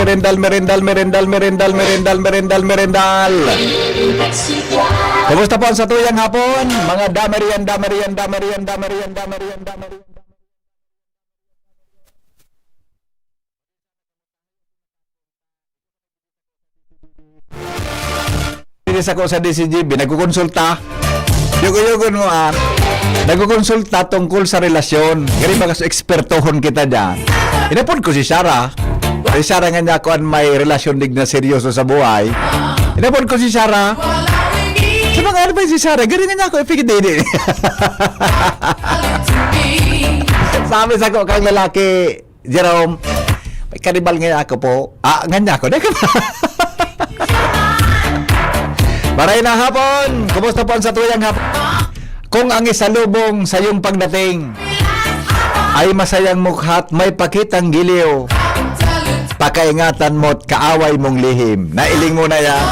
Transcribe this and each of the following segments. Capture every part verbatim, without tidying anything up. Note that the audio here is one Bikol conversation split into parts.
Merendal, merendal, merendal, merendal, merendal, merendal, merendal. Kumusta po ang satuyang hapon? Mga damarian, damarian, damarian, damarian, damarian, damarian. Diri sa ko sa D C G B, nagkukonsulta. Yugo-yugon mo, ah. Nagkukonsulta tungkol sa relasyon. Gani ba kaso ekspertohon kita dyan? Inapod ko si Sarah. Si Sarah nga niya ako an may relasyon dig na seryoso sa buhay. Inapod ko si Sarah. Sa mga ano ba si Sarah? Gani nga niya ako ipigdidi. Sabi sa ko kang lalaki, Jerome, may karibal nga ako po. Ah, nga niya ako. Dahil ka ba? Maray na hapon! Kumusta po ang satuyang hapon? Kung ang isalubong sa iyong pagdating ay masayang mukha at may pakitang giliw, pakaingatan mo at kaaway mong lihim. Nailing mo na yan.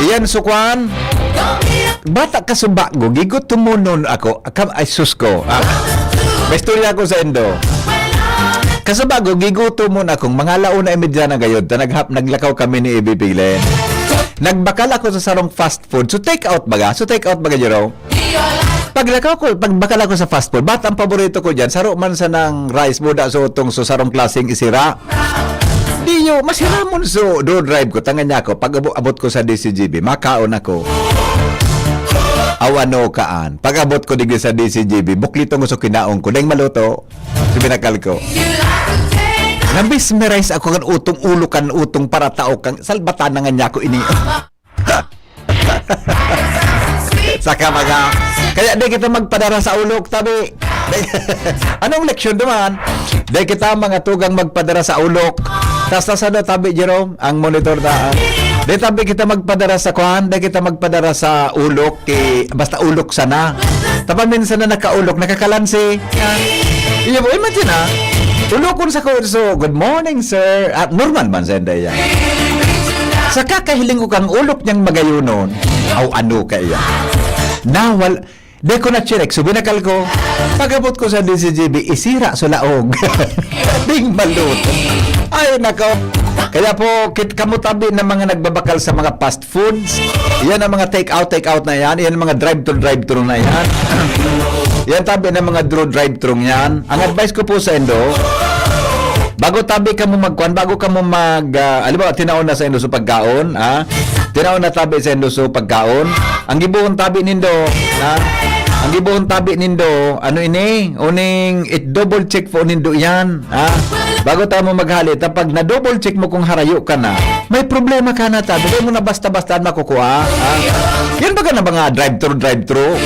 Iyan, sukwan. Bata ka subago, gigutomonon ako. Kam-, ay, sus ko. Ah, may istorya ako sa indo. Kasubago, gigutomon akong mga alauna y media na gayod, ta naghap-, naglakaw kami ni Ibi Pilen. Nagbakal ako sa sarong fast food. So, take out baga? So, take out baga, Jerome? Paglakaw ko, pagbakal ako sa fast food, bat ang paborito ko dyan, saro man sanang rice, buda sa utong so sarong klaseng isira. Diyo, masiramon so, do drive ko, tangan niya ako, pag abo-, abot ko sa D C G B, makaon ako. Awano kaan. Pag abot ko digdi sa D C G B, buklitong ko so kinaon ko, dahil maluto, so binakal ko. Na-mesmerize ako kan utong ulo, kan utong paratao, kan salbatan na nga niya ako ini. Saka mga, kaya di kita magpadara sa ulok, tabi. Anong leksyon naman? Di kita mga tugang magpadara sa ulok. Tas, tas ano, tabi, Jerome, ang monitor na, ah. Di tabi kita magpadara sa kwan, di kita magpadara sa ulok, eh, basta ulok sana. Tabi minsan na nakaulok, nakakalansi. Iyo po, imagine, ah. Ulokon sa ko, so, "Good morning, sir." At normal man sa inday yan. Sa kakahiling ko kang ulok niyang magayunon, aw ano kaya? Nawal-, di ko na-check, so binakal ko. Pag-abot ko sa D C G B, isira sa laog. Ding maluto. Ay, nako. Kaya po, kit-, kamo tabi na mga nagbabakal sa mga fast foods, yan ang mga take out, take out na yan, yan ang mga drive-thru, drive-thru na yan. Yan tabi ng mga dro-, drive-thru yan. Ang advice ko po sa indo, bago tabi kamo magkuan, bago kamo mag, ah, halimbawa, tinaon na sa indo sa pagkaon, ah, tinaon na tabi sa indo sa pagkaon, ang gibohon tabi nindo, ah, ang gibohon tabi nindo, ano ini? Uning it-double check po nindo yan, ah. Bago ta mo maghali, ta pag na-double check mo kung harayo ka na, may problema ka na ta. Dili mo na basta-basta makukuha, ah. Yan baga na mga drive-thru, drive-thru.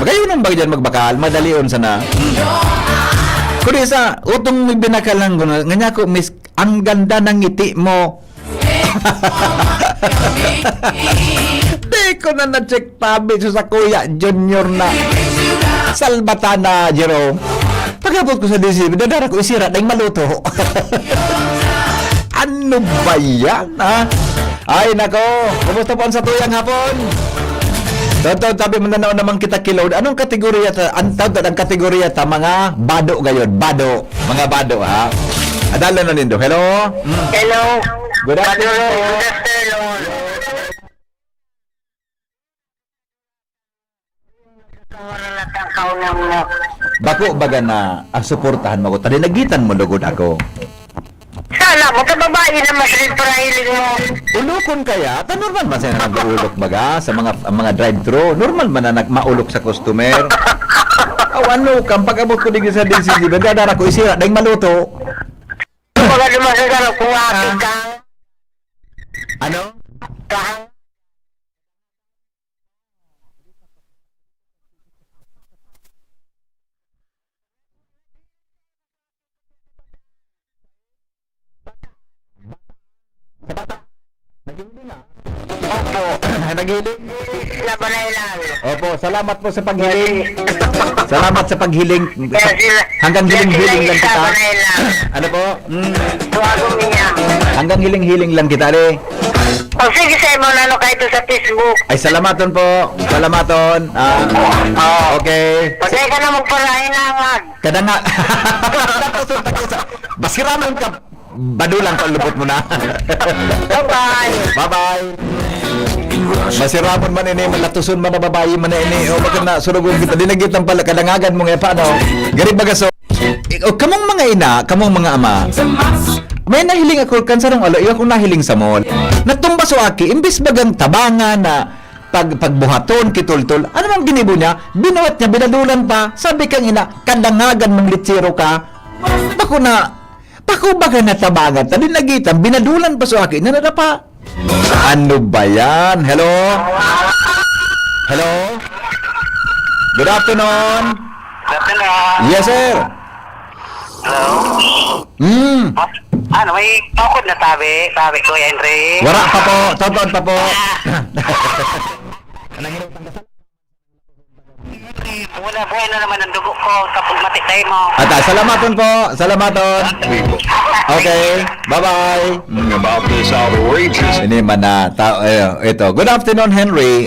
Magayon ang baga dyan magbakal, madalion sana. Hmm. Kundi sa, utong may binakal lang ko na, nga niya ko, "Miss, ang ganda ng ngiti mo." Di ko na na-check tabi sa, sa Kuya Junior na. Salbatan na, Jerome. Pag-abot ko sa D C B, dadara ko, isira na yung maluto. Ano ba yan, ha? Ay, nako. Kumusta po ang satuyang hapon? Tonton, tabi mo na naman kita kilod. Anong kategorya ta? Ang tawag ang kategorya ta, mga bado gayon. Bado. Mga bado, ha? Adala na nindo. Hello? Mm. Hello. Good afternoon Bado, po. Good afternoon. Wala na tang kaunang mo. Bako baga na, ah, suportahan mo ko. Tadi nagitan mo lugod ako. Sana mo, ta babae na mas rin para hiling mo. Ulokon kaya? Ta normal man siya na nag-uulok baga sa mga, ang mga drive-thru. Normal man na nag-, maulok sa customer. Aw, ano, kang pag-abot ko digdi sa D C G, dadara ko, isira, dahil maluto. Baga dumasal ka na kung ati Ah. ka. Ano? Ka. Naghiling na. Opo. Naghiling. Labanay lang. Opo, salamat po sa paghiling. Salamat sa paghiling. Kaya sila, Hanggang kaya sila hiling-hiling lang isa, kita. Labanay lang. Ano po? Mm. Tuwago niya. Hanggang hiling-hiling lang kita, re. O sige, sa imo na, ano, kahit sa Facebook. Ay, salamaton po. Salamaton. Ah, Oo. Okay. Pwede ka na magparahinangag. Kada nga. Basiranon ka. Badulang ko, lubot mo na. Bye-bye. Bye-bye. Masiramon man ini, malatuson man na babayi man na ini. O, bakit na, surugon kita. Di na kitang pala, kadangagan mo nga, paano? Gari baga so, o, kamong mga ina, kamong mga ama. May nahiling ako, kan sarong alo, iyo akong nahiling sa mall. Natumba so aki, imbis bagang tabangan na pag, pagbuhaton, kitultol. Ano mang ginibo niya? Binuhat niya, binadulan pa. Sabi kang ina, kadangagan mong litsero ka. Bako na, Bako baga natabangan ta, di na gitan, binadulan pa so aki, nanarapa. Ano ba yan? Hello? Hello? Good afternoon? Good afternoon. Yes, sir. Hello? Hmm. Ano, may tukod na tabi, tabi, Kuya Henry? Wala pa po. Totoo pa po. Wala, buhay na naman ang dugo ko. Kapag mati tayo mo. At, ah, salamaton po. Salamaton. Okay. Bye-bye. Mm. About this outrageous. Ini man na, ta-, eh, ito. Good afternoon, Henry.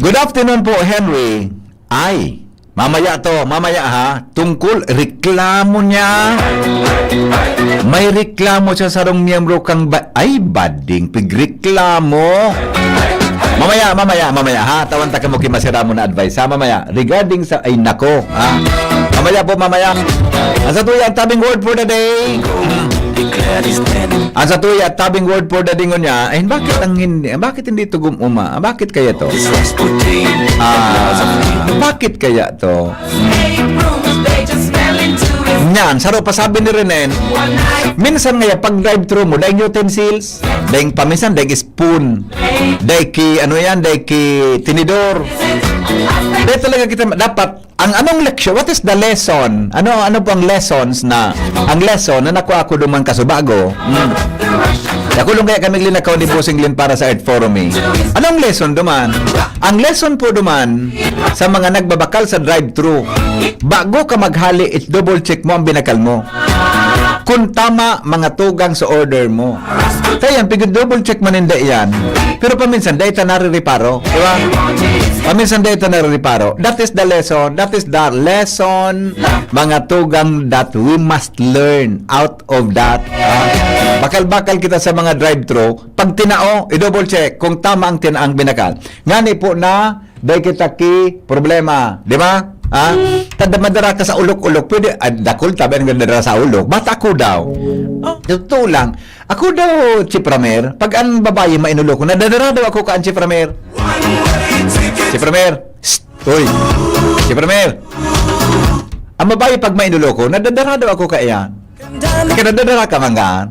Good afternoon po, Henry. Ay, mamaya to, mamaya ha. Tungkol reklamo niya. May reklamo sa sarong miyembro kang ba-, ay, bading, pigreklamo. Mamaya, mamaya, mamaya, ha? Tawan ta kamo ki masira mo na advice, ha? Mamaya, regarding sa, ay, nako, ha? Mamaya po, mamaya. Ang sa tuya, ang tabing word for the day. Ang sa tuya, tabing word for the day ngunya, ay, bakit ang hindi, bakit hindi tugom uma? Bakit kaya to? Ah, bakit kaya to? Nyan, saro pa sabi ni Renen, minsan ngaya pag drive-thru mo, daing utensils, daing paminsan, daing spoon, daing ki, ano yan, daing ki tinidor. Dahil talaga kita, dapat, ang anong leksyon, what is the lesson? Ano, ano po ang lessons na, ang lesson na nakuha ko duman kaso bago? Hmm. Nakulong kaya kami linakaw ni Bossing Lin para sa Earth Forum eh. Anong lesson duman? Ang lesson po duman sa mga nagbabakal sa drive-thru, bago ka maghali, i-double check mo ang binakal mo. Kung tama, mga tugang sa order mo. Kaya yan, pig-double check man ninda yan. Pero paminsan, dahil ta narireparo. Di ba? Paminsan, dahil ta narireparo. That is the lesson. That is the lesson, mga tugang, that we must learn out of that. Ah, bakal-bakal kita sa mga drive-thru. Pag tinao, i-double check kung tama ang tinaang binakal. Ngani po na, dai kita ki problema, di ba? Ha? Tada madara ka sa ulok-ulok, pwede, ah, dakul tabi ang nadara sa ulok. Bata ko daw. Oh, totoo lang. Ako daw, Chief Ramer, pag ang babae mainulok ko, nadadara daw ako kaan, Chief Ramer. Chief Ramer. Shh! Uy! Chief Ramer. Ang babae pag mainulok ko, nadadara daw ako kaiyan. Ika nadadara ka, manggaan.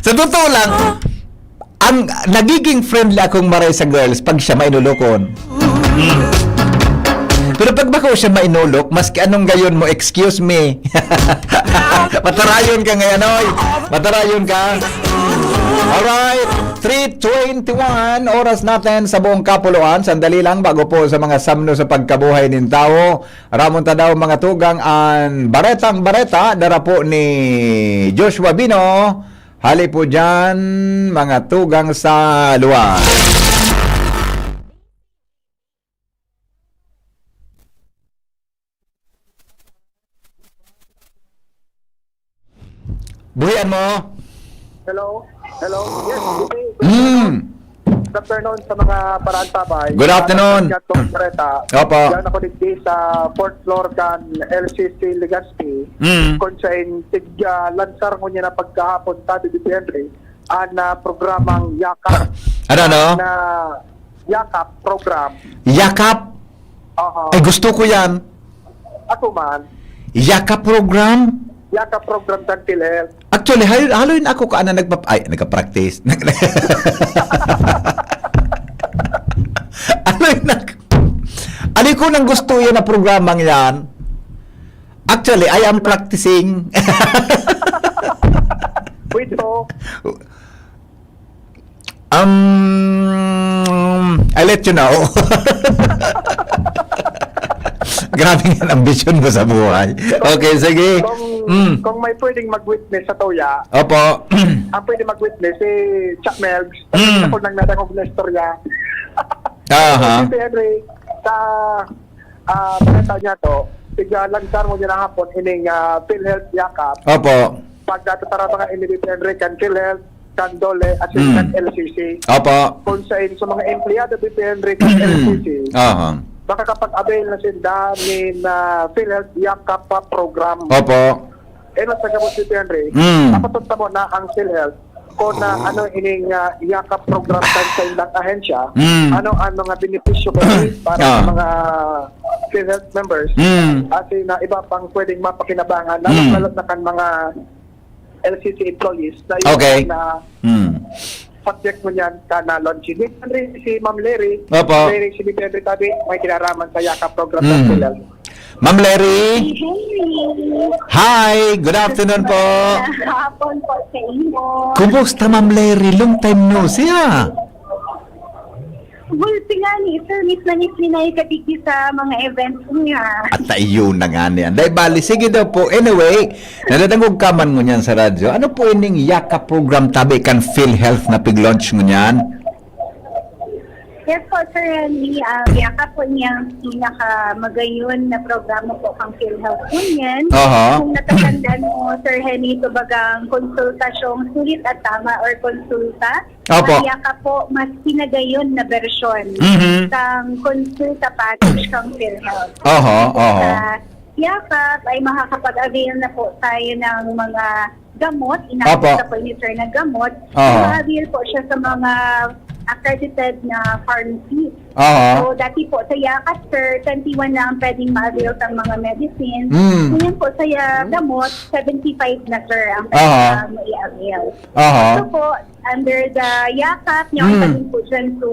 Sa totoo lang, ang nagiging friendly akong maray sa girls pag siya mainulokon. Pero pag bako siya mainulok, maski anong gayon mo, "Excuse me." Matarayon ka ngayon, oy. Matarayon ka. Alright. Three twenty-one, oras natin sa buong kapuluan. Sandali lang, bago po sa mga samno sa pagkabuhay nin tawo. Ramon ta daw, mga tugang, an baretang bareta, dara po ni Joshua Bino. Hali po dyan, mga tugang sa luwa. Buhian mo. Hello? Hello? Yes, good day. Mm. Good afternoon sa mga paraan, Tabay. Good afternoon. Sa Gatong Bareta. Opo. Diyan ako digdi sa fourth floor kan L C C Legazpi. Mm. Kung siya in tig, ah, lansar ngunyan na pagkahapon, sabi ni Henry, an, ah, programang Yakap. Ano, ano? Na Yakap program. Yakap? Oo. Ay, gusto ko yan. Ako man. Yakap program? Yakap program sa PhilHealth. Actually, hal-, haloy na ako ka na nagpap-, ay, nagpa-practice. Haloy na ako. Haloy ko nang gusto yan na programang yan. Actually, I am practicing. Pwede po. Um, I'll let you know. Grabe nga ang ambisyon mo sa buhay. Okay, sige. Kung, Mm. kung may pwedeng mag-witness sa tuya, Opo. ang pwede mag-witness, si Chuck Melbs. Mm. Ako nang nadangog na istorya. Aha. Si Henry, sa, ah, balita niya to, Tiglalantar mo niya na hapon ining, ah, PhilHealth Yakap. Opo. Pagkatataraba nga ini, Henry, kan PhilHealth, kan DOLE, at Mm. kan L C C. Opo. Kung sa, sa mga empleyado, Henry, kan Mm. L C C, Aha. makakapag-avail na sila nin, ah, PhilHealth Yakap pa program. Opo. Eh, nasa gamot si Henry, Mm. mapatunta mo na ang PhilHealth kung na Oh. ano ining, ah, Yakap program kan sa indang ahensya, Mm. ano ang mga benepisyo ko para sa Ah. mga PhilHealth members, Mm. at na iba pang pwedeng mapakinabangan, Mm. lalo-lalo na kan mga L C C employees na yung Okay. na Mm. subject mo niyan ka na launching. Henry, si Ma'am Larry, Opo. Larry, si Miss Henry Tabi, may kinaraman sa Yakap program Mm. sa PhilHealth. Ma'am Larry? Hi, good afternoon po. Hapon po sa inyo. Kumusta, Ma'am Larry? Long time no see, ha? Well, si nga ni, sir, miss na miss ni na yung kadigdi sa mga events niya. At ayun na nga niyan. Dahil bali, sige daw po. Anyway, nadadangog ka man ngunyan sa radyo. Ano po ining Yakap program tabi kan PhilHealth na pig-launch ngunyan? Yes po, Sir Henry. Ang Yakap po niyang pinakamagayon na programa po kang PhilHealth Union. Aha. Kung natatandaan mo, Sir Henry, ito bagang konsultasyong sulit at tama or konsulta. Opo. Ang Yakap po, mas pinagayon na bersyon Mhm. ng konsulta package kang PhilHealth. Aha, Kasi po aha. sa Yakap ay makakapag-avail na po tayo ng mga gamot. Opo. Inabot na po ni Sir na gamot. Oo. Avail po siya sa mga accredited na pharmacy. Oo. So, dati po sa Yakap, sir, twenty-one lang ang pwedeng ma-avail sa mga medicine. Mm. Ngayon po sa ya-, gamot, seventy-five na, sir, ang pwede Oo. na mai-avail. Oo. So po, under the Yakap, yung Mm. isa din po dyan to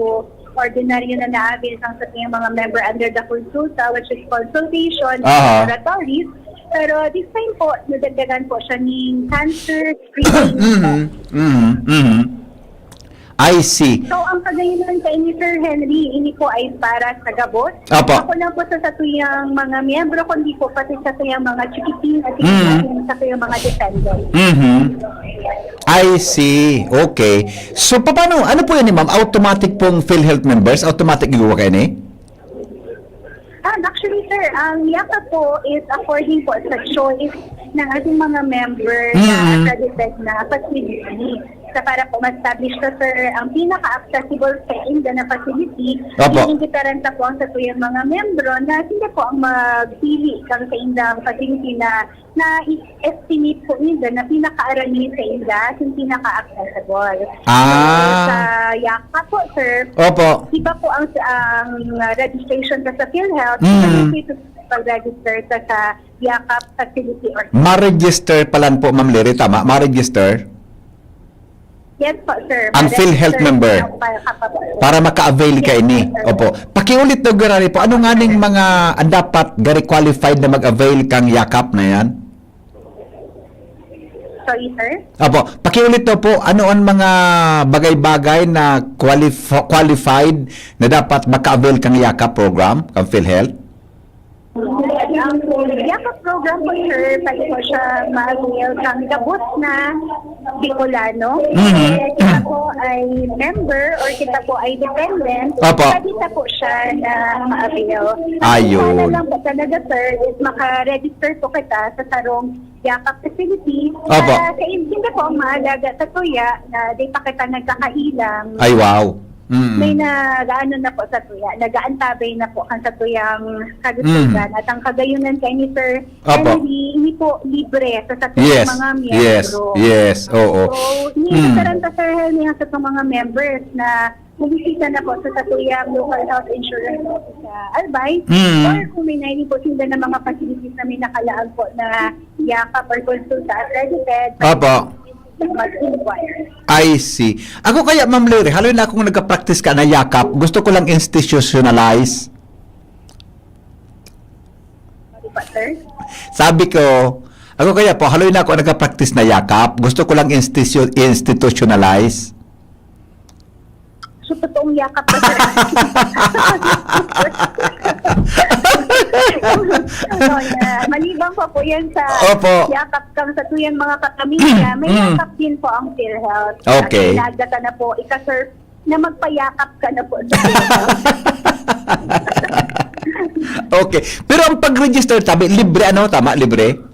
ordinaryo na na-avail ng sa mga member under the consulta, which is consultation and Aha. laboratories. Pero this time po, nadagdagan po siya ng cancer screening. Mhm, mhm, mhm. I see. So, ang kagayon sa inyo, Sir Henry, ini po ay para sa gabos. Apo. Ako lang po sa satuyang mga miyembro, kundi po pati sa satuyang mga chikiting at Mm. sa satuyang mga dependent. Mhm. I see. Okay. So, paano, ano po yan, ma'am? Automatic pong PhilHealth members? Automatic igwa kayo ni? Ah, actually, sir, ang Yakap po is according po sa choice ng ating mga member na Mm. accredited na facility. Sa para po ma-establish ko, sir, ang pinaka-accessible sa inda na facility, Opo. iimbitaran ta po ang satuyang mga membro na sila po ang magpili kang sa indang facility na na-estimate po ninda na pinakaarami sa inda, yung pinaka-accessible. Ah. So, sa Yakap po, sir, Opo. iba po ang, ang registration ka sa PhilHealth, Mm. iba po ito pag-register ka sa Yakap facility or Ma-register pa lang po, Ma'am Liri, tama? Ma-register? Yes po, sir. Ang PhilHealth member. Para maka-avail ka ini. Opo. Pakiulit daw, gurari po. Ano nga ning mga ang dapat gari qualified na mag-avail kang Yakap na yan? Sorry, sir? Opo. Pakiulit daw po, ano ang mga bagay-bagay na qualif-, qualified na dapat maka-avail kang Yakap program, kang PhilHealth? Ang Yakap program po, sir, pwede po siya ma-avail kang gabos na Bicolano. Mhm. Kita po ay member or kita po ay dependent, Opo. pwede ta po siya na ma-avail. Ayun. Ang kailangan lang po talaga, sir, is maka-register po kita sa sarong Yakap facility. Opo. Para sa in-, hindi po ang maalaga sa tuya na di pa kita nagkakailang. Ay, wow. Mm. May nag-aano na po sa tuya, nag-aantabay na po kan sa tuyang kalusugan. Mm. At ang kagayunan kay ni Sir Opo. Henry, hindi po libre sa, sa tuyang Yes, mga yes, miyembro. yes, oo. So, Mm. iniimbitaran ta, Sir Henry, ang sa mga members na bumisita na po sa, sa tuyang local health insurance sa Albay. Mm. Or kung may nainig po sila ng mga facilities na may nakalaan po na Yakap or Consulta accredited, Opo. mag-inquire. I see. Ako kaya, Ma'am Liri, haloy na akong nagka-practice ka na Yakap, gusto ko lang institutionalize. Sorry po, sir? Sabi ko, ako kaya po, haloy na ako nagka-practice na Yakap, gusto ko lang institu-, institutionalize. So, totoong Yakap ba, sir? Ano, na, maliban pa po yan sa Opo. Yakap kang sa tuyang mga kapamilya, may Mm. Yakap din po ang PhilHealth. Okay. At inaagda ka na po, ika-sir, na magpayakap ka na po sa PhilHealth. Okay. Pero ang pag-register, tabi, libre, ano? Tama, libre?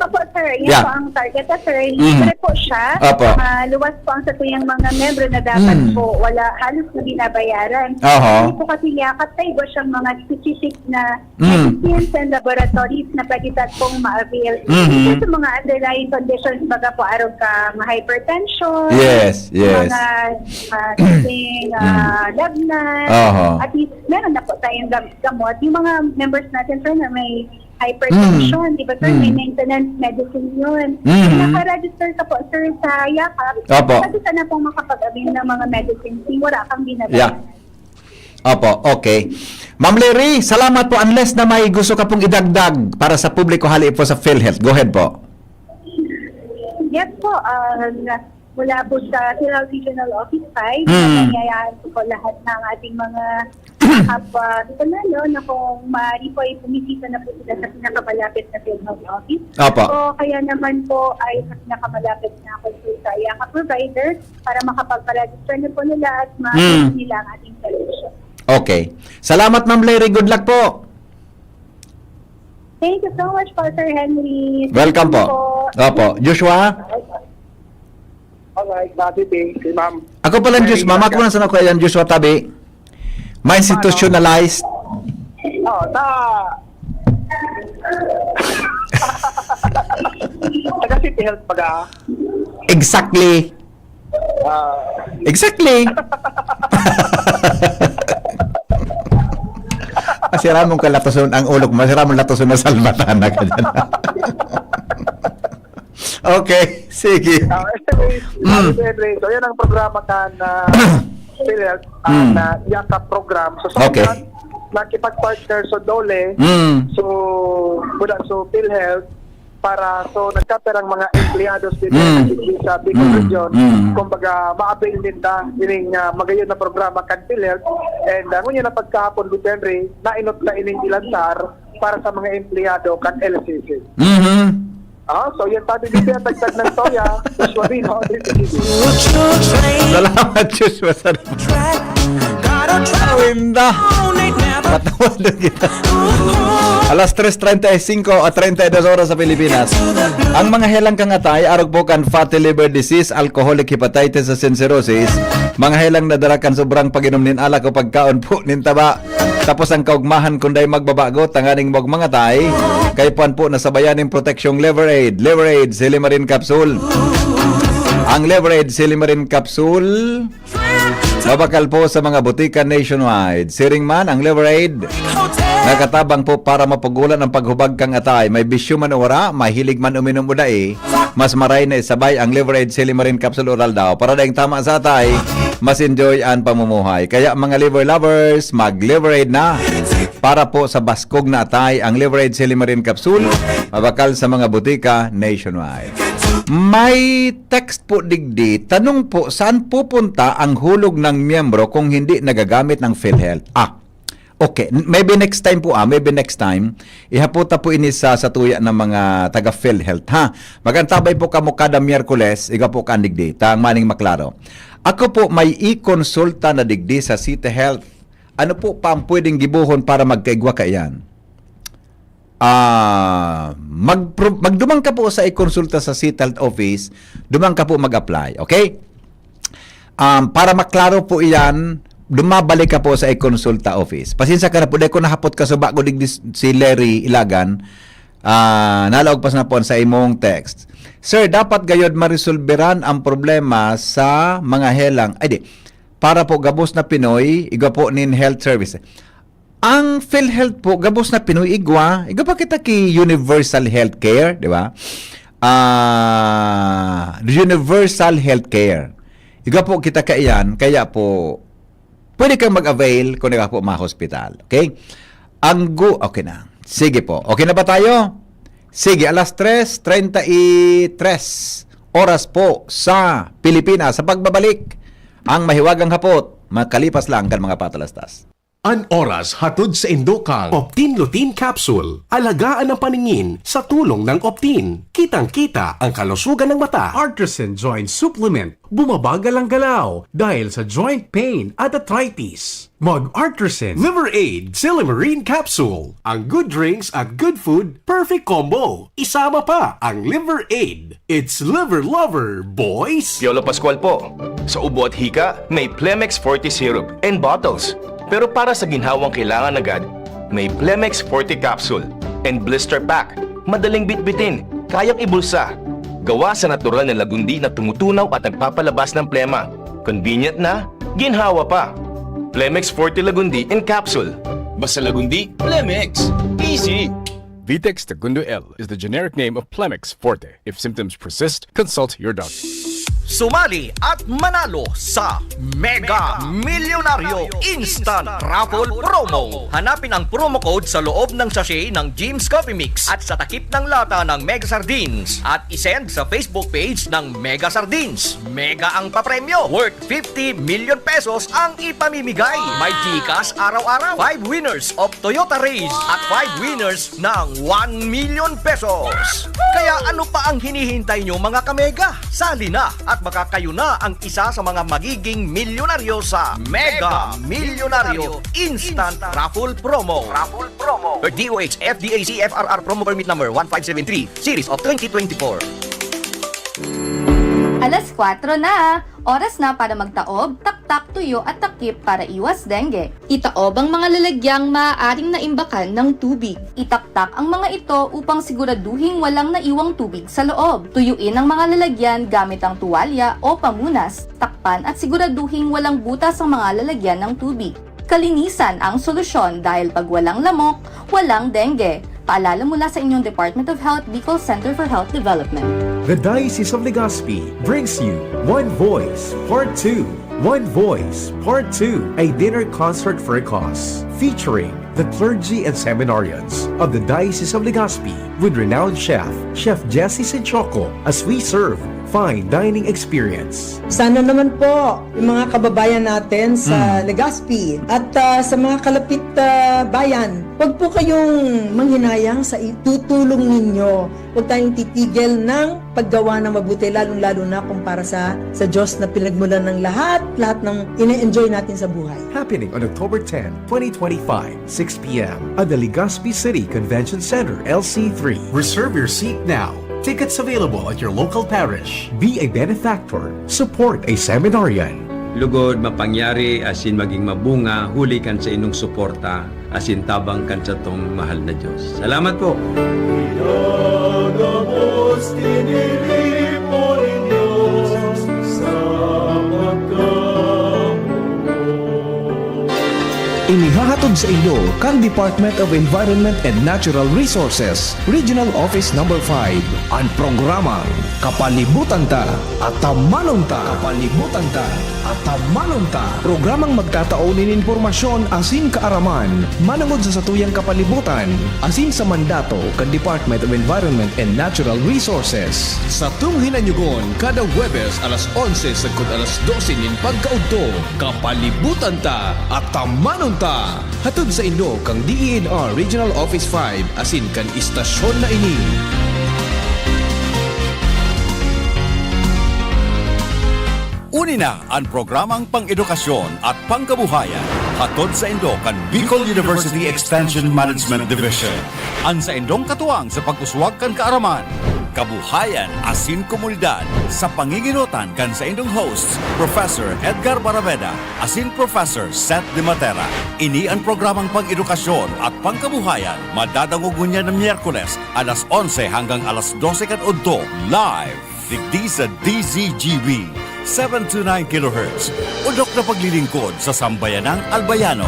Opo, sir. Yan Yeah. po ang target, sir. Mhm. Libre po siya. Opo. Ah, luwas po ang satuyang mga membro na dapat Mm. po wala halos na binabayaran. Aha. Hindi po kasi yakap sa iba siyang mga specific na Mm. medicines and laboratories na pwede ta pong ma-avail. Mhm. Sa mga underlying conditions, baga po arog ka, mga hypertension, Yes, yes. mga uh, kasing uh, lagnat. Aha. At least, meron na po tayong gam- gamot. Yung mga members natin, sir, na may hypertension, Mm. di ba, sir? May Mm. maintenance medicine yun. Mhm. Naka-register ka po, sir, sa yakap. Opo. Pwede ka na pong makapag-avail ng mga medicine kung wala kang binabayaran. Yeah. Opo, okay. Ma'am Larry, salamat po. Unless na may gusto ka pong idagdag para sa publiko hali po sa PhilHealth. Go ahead po. Yes po, ah, mula po sa PhilHealth Regional Office five, Mm. nangyayaan po, po lahat ng ating mga yakap uh, na kung maaari po ay bumisita na po sila sa pinakamalapit na PhilHealth office. Opo. O kaya naman po ay sa pinakamalapit na consulta yakap provider para makapagpa-register na po nila at ma- Mm. nila ang ating solution. Okay. Salamat, Ma'am Larry. Good luck po. Thank you so much po, Sir Henry. Thank Welcome you po. Opo. Joshua? Alright, Bobby Ping, si Ma'am. Ako pala, Mary Joshua. Mama ko Ilagan. Lang sana ko yan, Joshua Tabi. Ma-institutionalize. Oh, sa... Taga City Health pag Exactly. Ah, Exactly. Masira mong kalatoson ang ulok, masira mong latoson na salbatan na ka dyan. Okay, sige. Ah, anyway, Mm. Sir Henry, so yan ang programa kan uh, PhilHealth, Mm. na yakap program. So, so Okay. yan, nakipag-partner sa DOLE, Mm. so, mula sa PhilHealth, para so nagkapirang mga empleyados din Mm. sa Bicol Mm. Region. Mm. Kumbaga, ma-avail din ta ining uh, magayon na programa kan PhilHealth. And uh, ngunyan na pagkahapon, Sir Henry, nainot na ining ilantar para sa mga empleyado kan L C C. Mhm. Ah, so yan tabi dito ang tagtag ng Toya, Suarino, Salamat, Joshua. Salamat. Awinda. Patawad na kita. Alas tres treinta y cinco o treinta y dos oras sa Pilipinas. Ang mga helang kang atay, arog po kan fatty liver disease, alcoholic hepatitis sa cirrhosis, mga helang nadara kan sobrang pag-inom nin alak o pagkaon po nin taba. Tapos ang kaugmahan kun dai magbabago, tanganing magmangatay, kay puan po nasabayan nin proteksyong Liver Aid. Liver Aid, Silimarin Capsule. Ang Liver Aid, Silimarin Capsule, mabakal po sa mga butika nationwide. Siring man, ang Liver Aid, nakatabang po para mapugulan ang paghubag kang atay. May bisyo man o wara, mahilig man uminom o dai, mas maray na isabay ang Liver Aid Silimarin Capsule Oral daw para daing tama sa atay, mas enjoy ang pamumuhay. Kaya mga liver lovers, mag Liver Aid na. Para po sa baskog na atay, ang Liver Aid Silimarin Capsule, mabakal sa mga butika nationwide. May text po digdi, tanong po, saan pupunta ang hulog ng miyembro kung hindi nagagamit ng PhilHealth? Ah, okay. N- Maybe next time po, ah, maybe next time, ihapota po ini sa satuya ng mga taga PhilHealth, ha? Magantabay po kamo kada Miyerkules, iga po kan digdi, tang maning maklaro. Ako po may e-consulta na digdi sa City Health. Ano po pa ang pwedeng gibohon para magkaigwa kaiyan? Ah, mag magdumang ka po sa e-consulta sa City Health Office, dumang ka po mag-apply, okay? Um, para maklaro po iyan, dumabalik ka po sa e-consulta office. Pasensya ka na po, dahil ko nahapot ka sa bago digdi si Larry Ilagan, ah, nalaog pa sa napon sa imong text. Sir, dapat gayod maresolberan ang problema sa mga helang, ay di, para po gabos na Pinoy, igwa po nin health service. Ang PhilHealth po, gabos na Pinoy igwa, igwa pa kita ki universal healthcare, di ba? Ah, universal healthcare. Igwa po kita kaiyan, kaya po, pwede kang mag-avail kung nagka po mga hospital. Okay? Ang gu-, okay na. Sige po. Okay na ba tayo? Sige, alas tres treinta y tres oras po sa Pilipinas. Sa pagbabalik, ang mahiwagang hapot, makalipas lang kan mga patalastas. An oras hatod sa indo kan Optin Lutein Capsule. Alagaan ang paningin sa tulong ng Optin. Kitang-kita ang kalusugan ng mata. Artisan Joint Supplement. Bumabagal ang galaw dahil sa joint pain at arthritis. Mag Artisan Liver Aid Silymarin Capsule. Ang good drinks at good food, perfect combo. Isama pa ang Liver Aid. It's Liver Lover, boys! Piolo Pascual po. Sa ubo at hika, may Plemex Forte Syrup and bottles. Pero para sa ginhawang kailangan agad, may Plemex Forte Capsule and Blister Pack. Madaling bitbitin, kayang ibulsa. Gawa sa natural na lagundi na tumutunaw at nagpapalabas ng plema. Convenient na, ginhawa pa. Plemex Forte Lagundi in Capsule. Basta Lagundi, Plemex. Easy! Vitex Segundo L is the generic name of Plemex Forte. If symptoms persist, consult your doctor. Sumali at manalo sa Mega Milyonaryo Instant Raffle Promo. Hanapin ang promo code sa loob ng sachet ng Jim's Coffee Mix at sa takip ng lata ng Mega Sardines at isend sa Facebook page ng Mega Sardines. Mega ang papremyo, worth fifty million pesos ang ipamimigay. May GCash araw-araw, five winners of Toyota Raize at five winners ng one million pesos. Kaya ano pa ang hinihintay nyo, mga kamega? Sali na at baka kayo na ang isa sa mga magiging milyonaryo sa Mega Milyonaryo Instant Raffle Promo. Raffle Promo. Per D O H F D A C F R R Promo Permit Number one five seven three, Series of twenty twenty-four. Alas kwatro na! Oras na para magtaob, taktak, tuyo at takip para iwas dengue. Itaob ang mga lalagyang maaaring naimbakan ng tubig. Itaktak ang mga ito upang siguraduhing walang naiwang tubig sa loob. Tuyuin ang mga lalagyan gamit ang tuwalya o pamunas. Takpan at siguraduhing walang butas ang mga lalagyan ng tubig. Kalinisan ang solusyon dahil pag walang lamok, walang dengue. Paalala mula sa inyong Department of Health, Bicol Center for Health Development. The Diocese of Legazpi brings you One Voice Part two. One Voice Part two, a dinner concert for a cause, featuring the clergy and seminarians of the Diocese of Legazpi with renowned chef, Chef Jesse Sinchoco, as we serve fine dining experience. Sana naman po yung mga kababayan natin sa Mm. Legazpi at, ah, sa mga kalapit, ah, bayan, wag po kayong manghinayang sa itutulong ninyo. Huwag tayong titigil ng paggawa ng mabuti, lalong-lalo na kung para sa, sa Diyos na pinagmulan ng lahat, lahat ng ine-enjoy natin sa buhay. Happening on October ten, twenty twenty-five, six p m at the Legazpi City Convention Center, L C three. Reserve your seat now. Tickets available at your local parish. Be a benefactor. Support a seminarian. Lugod, mapangyari, asin maging mabunga, huli kan saindong suporta, asin tabang kan satong mahal na Diyos. Salamat po! Pinagabos, tiniripo nin Diyos sa pagkamugot. Inihahatod sa inyo kan Department of Environment and Natural Resources, Regional Office Number five, an programang Kapalibutan Ta, Atamanon Ta. Kapalibutan Ta, Atamanon Ta. Programang magtatao nin impormasyon asin kaaraman manongod sa satuyang kapalibutan asin sa mandato kan Department of Environment and Natural Resources. Satong hinanyugon kada Huwebes alas onse sagkod alas dose nin pagkaudto. Kapalibutan Ta, Atamanon Ta. Hatod sa inyo kan D E N R Regional Office five asin kan istasyon na ini. Uni na an programang pang-edukasyon at pangkabuhayan, hatod sa indo kan Bicol University Extension Management Division. An saindong katuwang sa pag-uswag kan kaaraman, kabuhayan asin komunidad, sa pangingenotan kan saindong hosts, Professor Edgar Baraveda asin Professor Seth De Matera. Ini an programang pang-edukasyon at pangkabuhayan, madadangog ngunyan na Miyerkules, alas onse hanggang alas dose kan udto, live digdi sa D Z G B, seven two nine kilohertz, udok na paglilingkod sa sambayanang Albayano.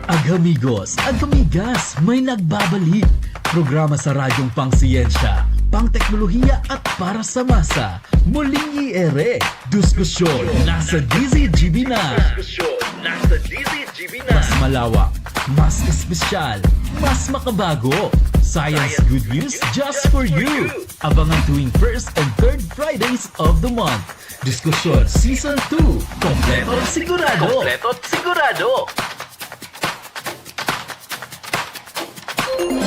Ag-amigos, ag-amigas, may nagbabalik. Programa sa radyong pangsiyensya, pangteknolohiya at para sa masa. Muling i-ere. Diskusyon nasa D Z G B na. Diskusyon nasa D Z G B na. Mas malawak, mas espesyal, mas makabago. Science good news just for you. Abangan tuwing first and third Fridays of the month. Diskusyon Season two. Kompleto at sigurado. Kompleto at sigurado.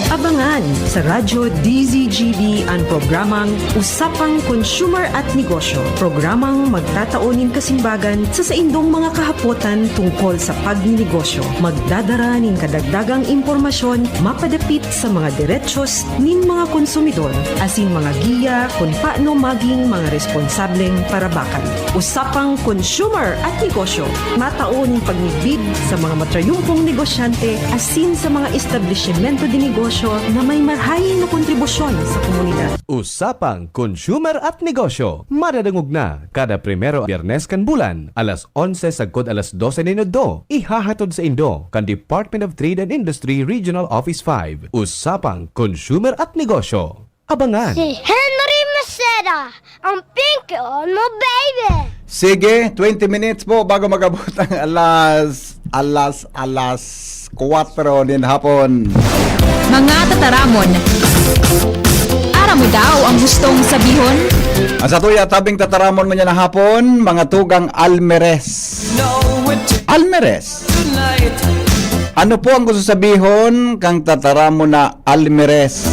Abangan sa Radyo D Z G B an programang Usapang Consumer at Negosyo, programang magtatao nin kasimbagan sa saindong mga kahapotan tungkol sa pagninegosyo. Magdadara nin kadagdagang impormasyon mapadapit sa mga derechos nin mga konsumidor, asin mga giya kun paano maging mga responsableng parabakan. Usapang Consumer at Negosyo, matao nin pagmidbid sa mga matrayumpong negosyante asin sa mga establisimento de negosyo na may marahay na kontribusyon sa komunidad. Usapang Consumer at Negosyo, madadangog na kada primero Biyernes kan bulan, alas onse sagkod alas dose nin udto. Ihahatod saindo kan Department of Trade and Industry Regional Office five. Usapang Consumer at Negosyo. Abangan. Si Henry Maceda, ang Pinky on mo, baby! Sige, twenty minutes po bago mag-abot ang alas, alas, alas kwatro nin hapon. Mga tataramon. Aram mo daw ang gustong sabihon? Ang satuya tabing tataramon mo niya na hapon, mga tugang Almeres. Almeres. Ano po ang gusto sabihon kang tataramon na Almeres?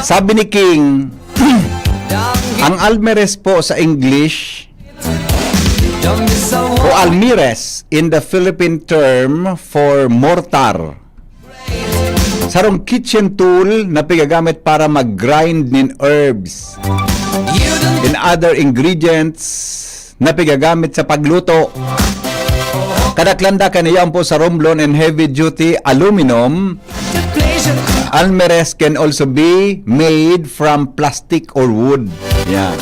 Sabi ni King, ang Almeres po sa English, o Almires in the Philippine term for mortar. Sarong kitchen tool na pigagamit para mag-grind nin herbs and other ingredients na pigagamit sa pagluto. Kadaklanda kaniya po sa Romblon and heavy-duty aluminum. Almeres can also be made from plastic or wood. Yan.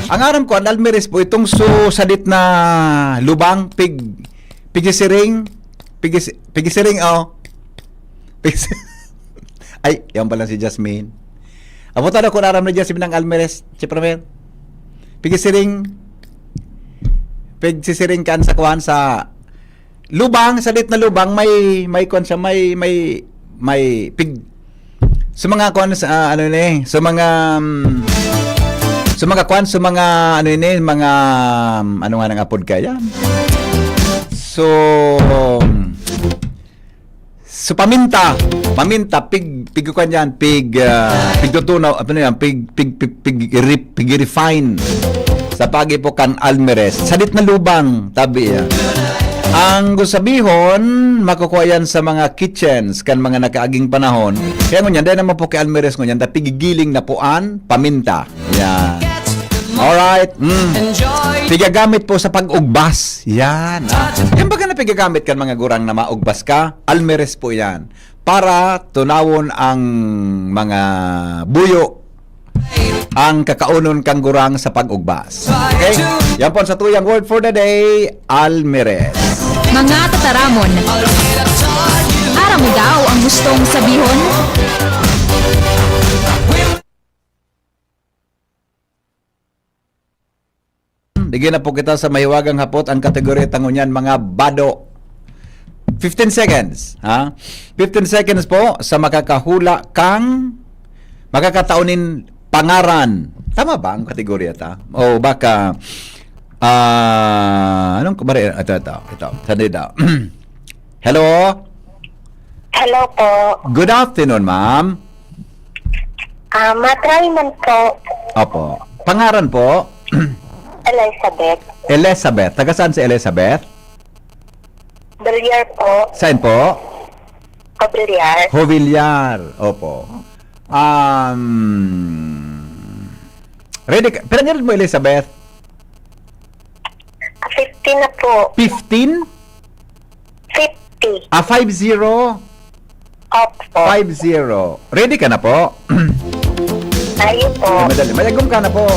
Ang aram ko, ang almeres po, itong su-, sadit na lubang, pig-, pigisiring, pigis-, pigisiring, oh. Pigis-, ay, yan pala si Jasmine. Amo ta na kung aram ni Jasmine ang almeres, si Pramer. Pigisiring, pigsisiring kan sa kuwan sa lubang, sadit na lubang, may, may kuwan siya, may, may, may pig-, sa mga kuwan sa, ah, ano ni, sa mga, mm, sa mga kuwan, sa mga, ano ni, mga, mm, ano nga nang apod kaya? So, um, so paminta, paminta, pig, pig kuwan yan, pig, ah, pigtutunaw, ano yan, pig, pig, pig, pig, re-, pig-refine sa pag-ipo kan almeres. Sadit na lubang, tabi yan. Ang gusabihon, makukuha yan sa mga kitchens kan mga nakaaging panahon. Kaya ngunyan, dahil naman po kay almeres ngunyan, dahil pigigiling na po an paminta. Yan. Alright. Mm. Pigagamit po sa pag-ugbas. Yan. Ah. Yan baga na pigagamit kan mga gurang na maugbas ka? Almeres po yan. Para tunawon ang mga buyo, ang kakaunon kan gurang sa pag-ugbas. Okay? Yan po ang satuyang word for the day, almeres. Mga tataramon. Aram mo daw ang gustong sabihon? Digdi na po kita sa mahiwagang hapot, ang kategorya ta ngunyan, mga bado. Fifteen seconds, ha? Fifteen seconds po sa makakahula kang, makakatao nin pangaran. Tama ba ang kategorya ta? O baka, ah, anong kumare-, ito, ito, ito. Sandali daw. Hello? Hello po. Good afternoon, ma'am. Ah, matry man po. Opo. Pangaran po? Elizabeth. Elizabeth. Taga saan si Elizabeth? Villar po. Saan po? Covillar. Covillar. Opo. Um, ready ka? Pero mo, Elizabeth? Fifty na po. Fifteen? Fifty. Ah, five zero? Opo. Five zero. Ready ka na po? Ayun po. Ay, madali. Mayagom ka na po.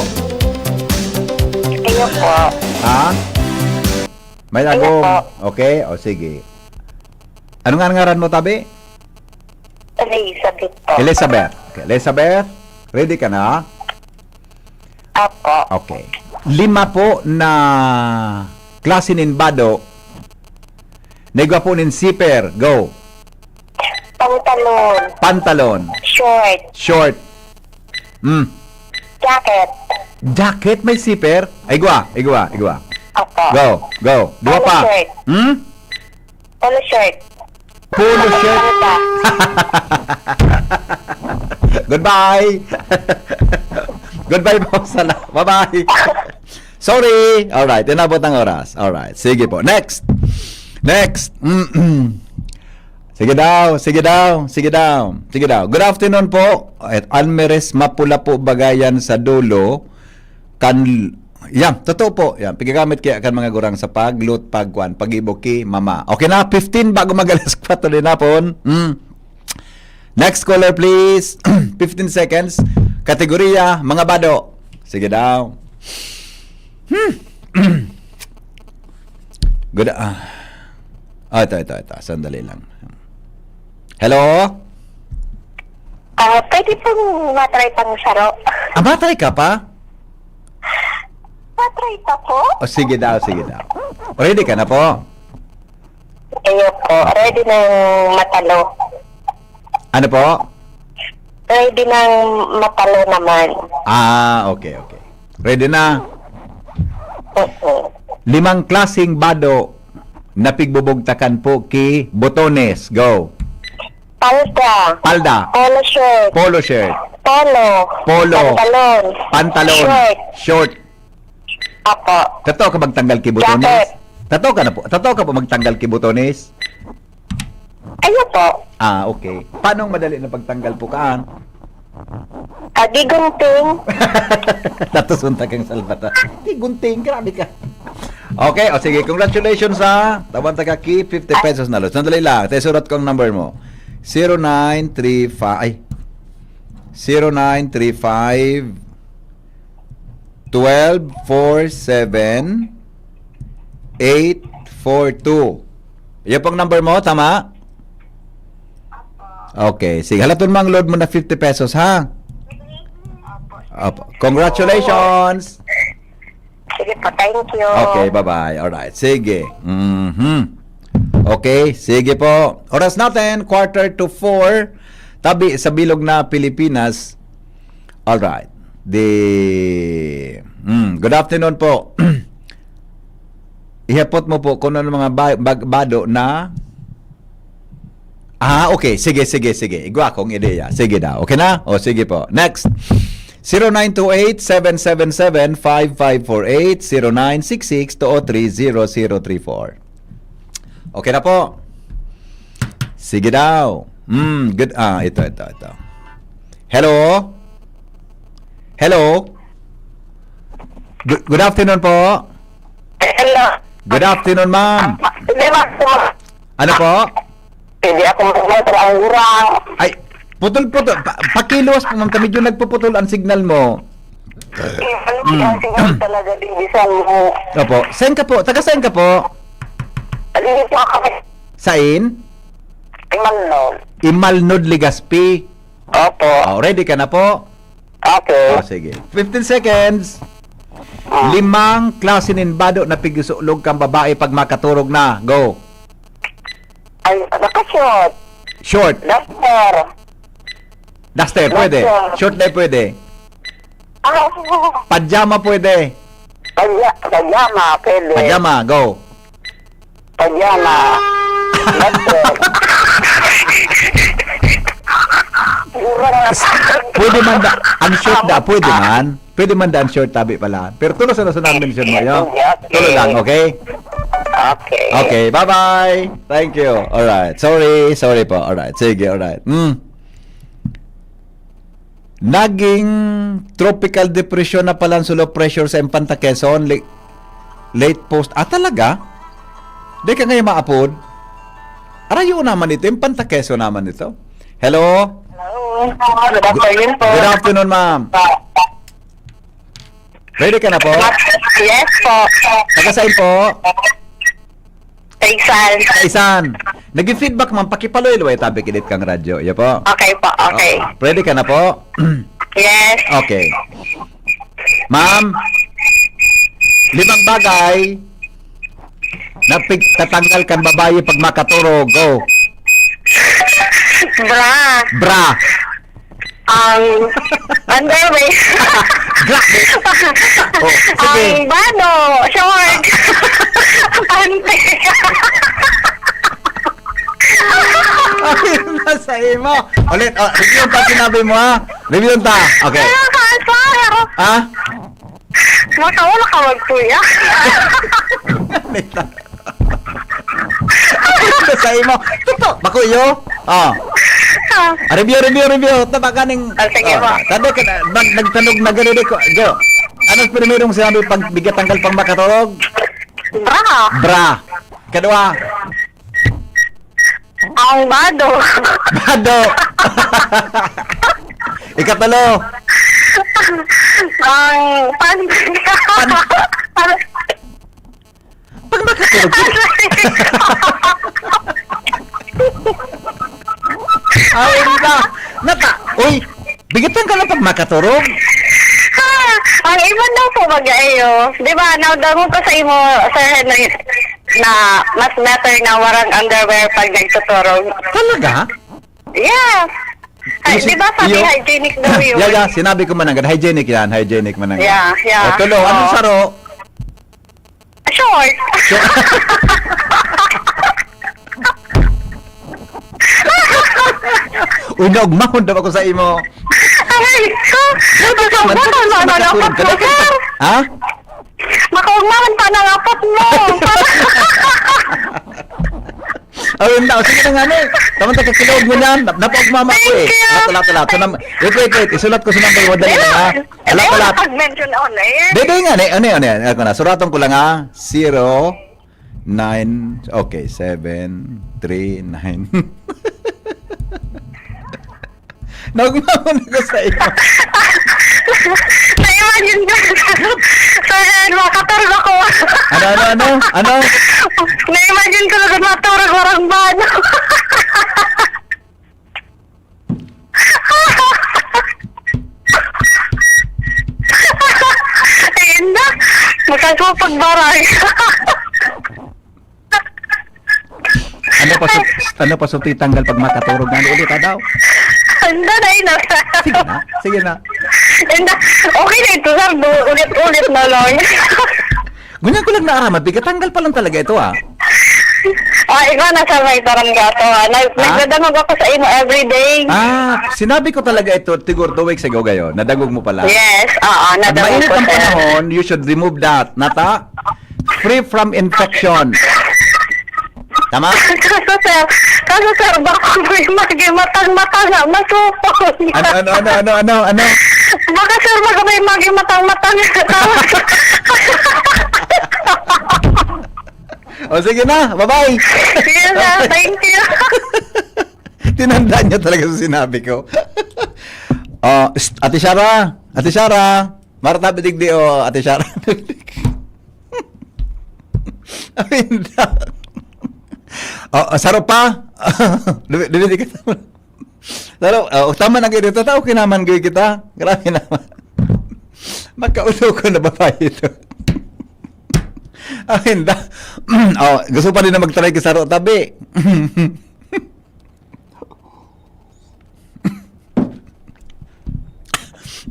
Ayun po. Ha? Mayagom. Ayun po. Okay, o sige. Ano nga ang ngaran mo, tabi? Elizabeth po. Elizabeth. Okay, Elizabeth, ready ka na? Apo. Okay. Lima po na klase nin bado na igwa po nin zipper. Go. Pantalon. Pantalon. Short. Short. Mm. Jacket. Jacket may zipper? Ay, igwa, igwa, igwa. Apo. Go, go. Duwa Polo pa. Shirt. Hmm? Polo shirt. Polo shirt. Goodbye. Goodbye po. Sala-, bye-bye. Sorry. Alright, inabot ang oras. Alright, sige po. Next. Next. Mm-mm. Sige daw, sige daw, sige daw, sige daw. Good afternoon po. At Almeres, mapula po bagayan sa dulo. Kan, yan, totoo po. Yan, pigagamit kaya kan mga gurang sa paglut, pagkuan, pag-ibo ki mama. Okay na, fifteen bago mag-alas kwatro din hapon. Hmm. Next caller, please. Fifteen seconds. Kategorya, mga bado. Sige daw. Hmm. Good, ah. Ah, ito, ito, ito. Sandali lang. Hello? Ah, pwede pong matry pang saro. Ah, matry ka pa? Matry pa po? O, sige daw, sige daw. Ready ka na po? Ayun po, ready nang matalo. Ano po? Ready nang matalo naman. Ah, okay, okay. Ready na? Oo. Limang klaseng bado na pigbubugtakan po ki botones. Go. Palda. Palda. Polo shirt. Polo shirt. Polo. Polo. Pantalon. Pantalon. Short. Short. Apo. Tato ka magtanggal ki botones? Jacket. Tato ka na po. Tato ka po magtanggal ki botones? Ayun po. Ah, okay. Paano ang madali na pagtanggal po kaan? Ah, gigunting. Tatusunta kang salbata. Gigunting, grabe ka. Okay, o sige, congratulations ha. Tawan ta ka ki fifty pesos na lo. Sandali lang, tayo surat ko ang number mo. Zero nine three five, ay, zero nine three five, twelve four seven, eight four two. Yan pong number mo, tama? Okay, sige. Halaton mo ang load mo na fifty pesos, ha? Opo. Congratulations! Sige po, thank you. Okay, bye-bye. Alright, sige. Mhm. Okay, sige po. Oras natin, quarter to four. Tabi sa bilog na Pilipinas. Alright. Di, mm, good afternoon po. Ihapot mo po kung ano mga ba- bag- bado na Ah, okay. Sige, sige, sige. Igwa akong ideya. Sige daw. Okay na? O, sige po. Next. Zero nine two eight, seven seven seven, five five four eight, zero nine six six two oh three zero zero three four. Okay na po. Sige daw. Hmm, good. Ah, ito, ito, ito. Hello? Hello? Good, good afternoon po. Hello. Good afternoon, ma'am. Hindi, ma'am. Ano po? Hindi ako magmotor ang gurang. Ay, putol-putol. Pa pakiluwas po, ma'am. Medyo nagpuputol ang signal mo. Ano po kasi nga talaga din bisan mo. Opo. Saan ka po? Taga saan ka po? Hindi po ako Sain? Imalnog. Imalnod, Legazpi. Opo. Oh, ready ka na po? Okay. Oh, sige. Fifteen seconds. Limang klase nin bado na pigsusulog kang babae pag makaturog na. Go. Ay, nakashort. Short. Duster. Duster, pwede. Duster. Short na pwede. Ah, Pajama pwede. pajama, pajama, pwede. Pajama, go. Pajama. Duster. Gurang na. Pwede man da, ang short da, pwede man. Pwede man da ang short, tabi pala. Pero tulo sa nasunod mention mo, yun. Tulo lang, okay? Okay. Okay, bye-bye. Thank you. Alright. Sorry, sorry po. Alright. Sige, alright. Hmm. Naging tropical depression na pala ang low pressure sa Infanta Quezon, late, late post. Ah, talaga? Di ka ngayon maapod? Arayo naman ito, Infanta Quezon naman ito. Hello? Hello. Good afternoon po. Good afternoon, ma'am. Ready ka na po? Yes po. Taga saan po? Taisan. Kaisan. Nag-feedback man, pakipaloy-loy tabi kidit kang radyo. Iyo po. Okay po, okay. Ah, ready ka na po? Yes. Okay. Ma'am, limang bagay na pig- tatanggal kan babae pag makaturog. Go. Bra. Bra. Ang underwear. Grabe. Oh, sige. Ang bado. Short. Pante. Ayun na sa imo. Ulit, oh, review ta sinabi mo, ha? Review ta. Okay. Ano ka, sir? Ha? Makauna ka magkuya. Ulit na. Ayun na sa imo. Ito, bakuyo. Oh. Ah. Ah, review, review, review. Tama ka ning, Ah, sige oh, po. Sabi ka na, nag-, nagtanog na gani ko. Jo, ano primerong sinabi pag bigat tanggal pang makaturog? Bra. Bra. Kadua? Ang bado. Bado. Ikatulo? Ang pan-, Pan-, pag makatulog. Ay, ba? Nata-, uy, bigat tanggal ang pag makaturog. Ah, ang iba daw po mag-ayo. Di ba, nadangog ko sa imo, Sir Henry, na mas better na warang underwear pag nagtuturog. Talaga? Yeah. Ay, Kasi di ba sabi iyo hygienic daw yun? Yeah, yeah, sinabi ko man agad, hygienic yan, hygienic man agad. Yeah, yeah. O, tulo, anong Oo. saro? Short. Short. Uy, naugmahon daw ako sa imo. Aray ko. Sabi ka man, Makaugma sabi ka man, makaturog ka. Makaugma man, sir. Ha? Makaugma man pa ang apat mo. Ayun daw. Sige na nga, ni. Tama, takakilog mo niyan. Nap-, napaugmama ko, eh. Thank you. Lahat, lahat, lahat. So, nam-, wait, wait, wait. Isulat ko sa number mo. Dali lang, ha? Ayun. Ala, Ayaw pala. Pag-mention on air. Di, di nga, ni. Ano, ano, ano, ano ko na. Suratan ko lang, ha. Zero, nine, okay, seven, three, nine. Naugmahon ako sa iyo. Na-imagine ko. Sir Ed, makaturog ako. Ano, ano, ano? Ano? Na-imagine ko na maturog, warang bado. Ayun na. Makas mo pagbaray. Ano pa sa, ano pa sa titanggal pag makaturog na ulit, ah, daw? Handa na, ina. Sige na, sige na. Handa. Okay na ito, sir. Du-, ulit-ulit na lang. Ganyan ko lang naaraman, bigat tanggal pa lang talaga ito, ah. Ah, ikaw, nasa may barangay ako, ah. Nag-, Ha? nagdadangog ako sa imo everyday. Ah, sinabi ko talaga ito, siguro two weeks ago kayo. Nadangog mo pala. Yes, oo, Pag nadangog mainit ko, ang sir. panahon, you should remove that. Nata? Free from infection. Tama? Kaso, sir, kaso, sir, baka may magimatang-matang na masupol. Ano, ano, ano, ano, ano, ano? Baka, sir, baka may magimatang-matang na tao. O, sige na. Bye-bye. Sige, sir. Thank you. Tinandaan niya talaga sa sinabi ko. Oh, st-, Ate Shara, Ate Shara, Marta Bidigdi, oh, Ate Shara. Ay, hindi. Oh, saro pa. Dili, dili ka naman. Saro, oh, tama na kayo dito. Tao kinaman kayo kita. Grabe naman. Magkaulo ko na babae ito. Ay, hindi. Oh, gusto pa rin na mag-try ka saro, tabi.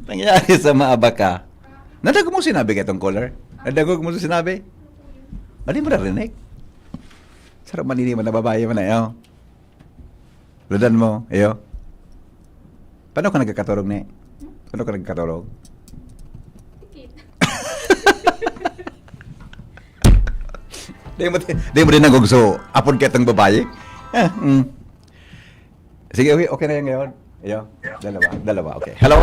Nangyari sa mga baka. Nadagog mo sinabi ka itong caller? Nadagog mo sinabi? Ano mo narinig? Sarap manini man na babae man na, oh. Ludan mo, ayo. Paano ka nagkakaturog, ni? Paano ka nagkakaturog? Di mo, di mo din nagugso. Apod ka itong babae? Ah, mm. Sige, okay, okay na yan ngayon. Ayo, dalawa, dalawa, okay. Hello?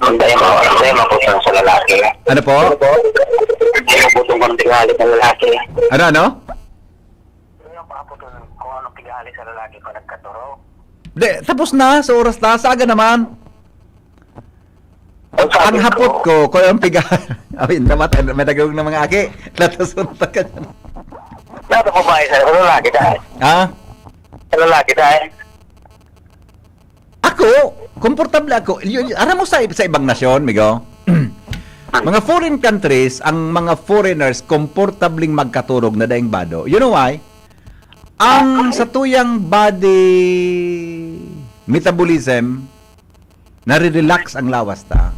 Hindi mo, hindi mo po sa lalaki. Ano po? Hindi mo po itong pang tingali sa lalaki. Ano, ano? Hindi mo po kung anong tingali sa lalaki ko nagkaturo. Di, tapos na, sa oras na, saga naman. Ang sabi Ang hapot ko, ko, kung ang piga-, ay, namatay, may nagawag ng mga aki. Natasunta ka dyan. Dapat babae sa lalaki tayo. Ha? Sa lalaki tayo. Ako, komportable ako. Yun, yun, aram mo sa, sa ibang nasyon, migo? Mga foreign countries, ang mga foreigners, komportabling magkaturog na daing bado. You know why? Ang sa tuyang body metabolism, nare-relax ang lawas ta.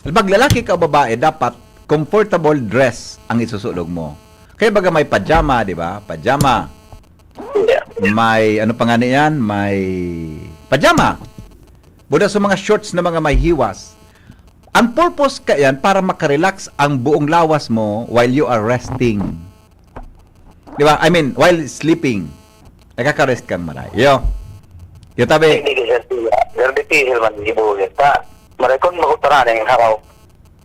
Pag lalaki ka o babae, dapat comfortable dress ang isusulog mo. Kaya baga may pajama, di ba? Pajama. may, ano pa nga yan, may pajama. Buda sa mga shorts na mga may hiwas. Ang purpose ka yan para makarelax ang buong lawas mo while you are resting. Di ba? I mean, while sleeping. Nakaka-rest kang maray. Yo. Yo, tabi. Hindi ka siya siya. Pero difícil man gibuhin ta. Maray kon magutara na yung haraw.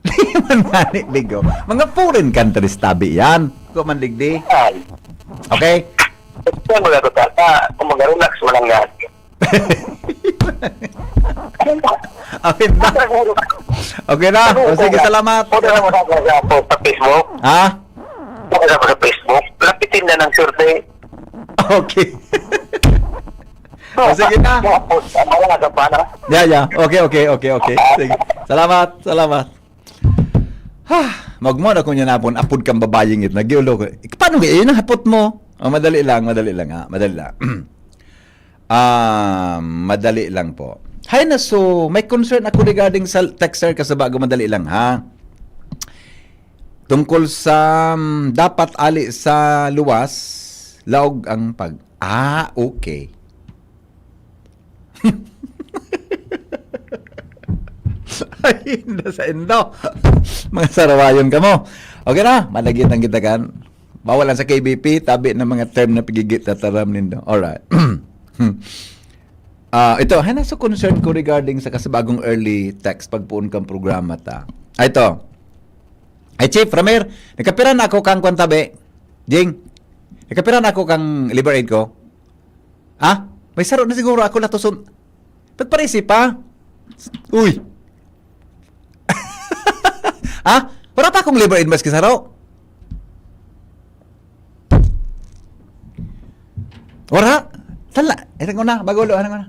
Di man manilig, oh. Mga foreign countries tabi yan. Ko man digdi. Yan. Okay? Ito yung magagutara. Kung mag-relax mo lang yan. Okay na. Okay na. O, sige, salamat. Pwede na mo sa, sa, sa Facebook. Ha? Pwede na mo sa Facebook. Lapitin na ng survey. Okay. O, sige na. Mga post, ang mga nagabana. Yeah, yeah. Okay, okay, okay, okay. Sige. Salamat, salamat. Ha, magmo na kung yan apon, apod kang babayeng ito. Nagiulo ko. Paano nga yun ang hapot mo? Oh, madali lang, madali lang, ha? Madali lang. Ah, madali lang po. Hay na, so, may concern ako regarding sa texter ka sa bago, madali lang, ha? Tungkol sa, mm, dapat ali sa luwas, laog ang pag-, ah, okay. Ay, inda sa indo. Mga sarawayon kamo. Okay na, malagitan kita kan. Bawal lang sa K B P, tabi ng mga term na pigigit tataram nindo. Alright. Ah, ito, hay na sa concern ko regarding sa kasabagong early text pagpuon kang programa ta. Ah, ito. Ay, Chief Ramir, nakapira na ako kang kwan tabi. Jing, nakapira na ako kang liver aid ko. Ha? May saro na siguro ako latuson. Pagparisi pa? Uy! Ha? Wala pa akong liver aid maski saro. Wala. Tala. Ito ko na. Bagulo. Ano ko na?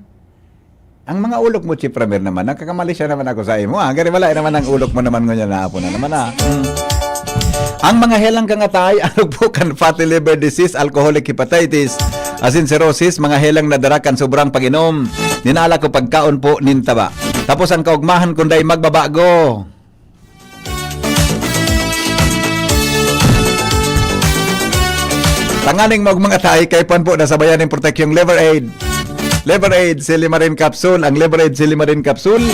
Ang mga ulok mo, Chief Ramir naman, nagkakamali siya naman ako sa imo, ah. Gari, wala naman ang ulok mo naman ngunyan na apo na naman, ah. Hmm. Ang mga helang kang atay, ano po kan fatty liver disease, alcoholic hepatitis, asin cirrhosis, mga helang nadara kan sobrang pag-inom. Ninala ko pagkaon po nin taba. Tapos ang kaugmahan kunday magbabago. Tanganing maog mga tahi, kaipuhan po nasabayan ning proteksyon Liver Aid. Liver Aid, Silimarin Capsule. Ang Liver Aid, Silimarin Capsule,